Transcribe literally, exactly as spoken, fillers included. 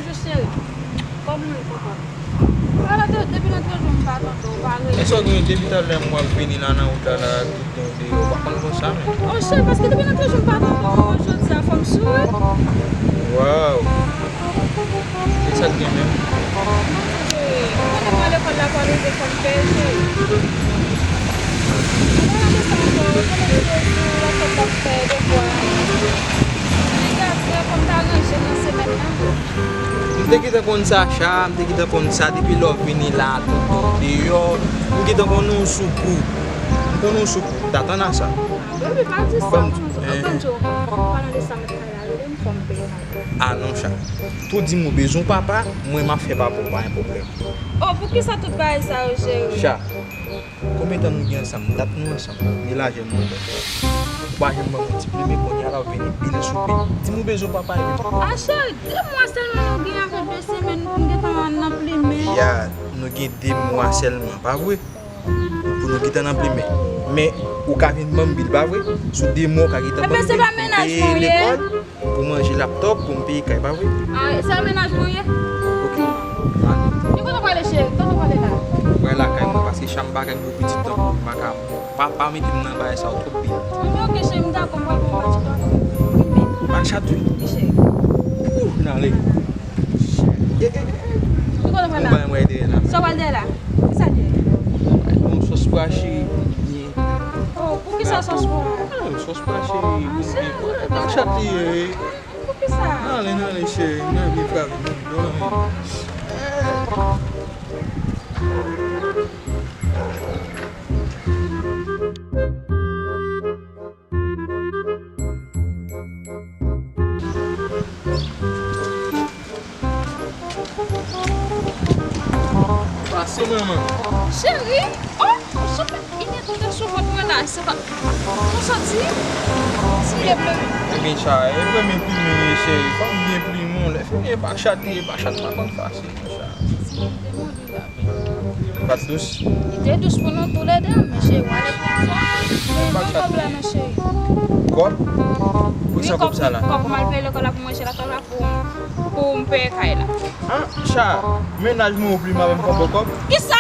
Cheri, kòman w ye, papa? Ala, de- depi lòt jou m pa tande w, pa rele. Èske w gen depi talè m w ap vini la nan wout la, la, tout tan w deyò, w pa konn konsa, men. Oh, cheri, paske depi lòt jou m pa tande w, jodi a fò m souri. Waw. E sa k gen menm? Cheri, konnen mwen lekòl la pa rive fò m peye, cheri. Mwen pa rete sa ankò, konnen m toujou la fòt m ap fè defwa. Li gate, fò m ta ranje nan semèn nan. M te gentan konn sa, Cha, m te gentan konn sa depi lè w vini la, tout tan w deyò. M gentan konnen w sou kou. M konnen w sou kou. M t atann a sa. Baby, pa di sa. Ban m, ban m di w, an palan de sa, m t pral rele m, fò m peye. Ah non, Cha. Tou di m ou bezwen papa, mwen m ap fè papa w, pa gen pwoblèm. Oh, poukisa tout bagay sa yo, cheri? Cha. Konbyen tan nou gen ansanm? Dat nou ansanm. Ni lajè nou ansanm. Ou pa janm ban mwen ti plimen, kounye a la w vini pile sou pil. Di m ou bezwen papa epi. Ah, cheri, de mwa sèlman nou gen avèk de semèn pou n gentan nan plimen. Ya, nou gen de mwa sèlman, pa vre? Pou nou gentan nan plimen. Men, ou ka vin ban m bil, pa vre? Sou de mwa, ou ka gentan ban m bil pou m peye lekòl. Pou manje laptòp, pou m peye kay, pa vre? Ah, se nan mennaj mwen ye? Ok. Ann. Ki kote w prale, cheri? Kote w prale la? Mwen lakay mwen, paske Cha m pa ka gen pou pitit tankou m pa ka. Pa, pa mete m nan bagay sa yo twòp byen. Anben, ok, cheri, m dakò, m pral pran yon match. Match a tou? Wi, cheri. Ouh, n ale. Ki kote w prale la? Mwen bay mwen dèyè la. Sa w prale dèyè la? Ki sa l ye? Yon sòs pwa cheri byen. Oh, poukisa sòs pwa? Ah, sòs pwa cheri. Ah, cheri. Match a tou ye. Poukisa? N ale, n ale, cheri. N ale, frape. Dòmi. Pase, manman. Cheri, oh, ou sot met inèdtan sou vant mwen la, se pa, ou soti? Ti leble. Ebyen, Cha, e premye plimen, cheri, fò m byen plimen w, lè fini, e pa chat li ye, pa chat pa konn fasil, Cha. Li te mòde la. Pat dous? Li te dous pou nou toulède, men cheri, w ale pran kòb. Men ban kòb la non, cheri. Kòb? Pou sa kòb sa la? Kòb pou m al peye lekòl la, pou manje lakay la, pou, pou m peye kay la. Ah, Cha, mennaj mwen oubli m avè m konpò kòb? Kisa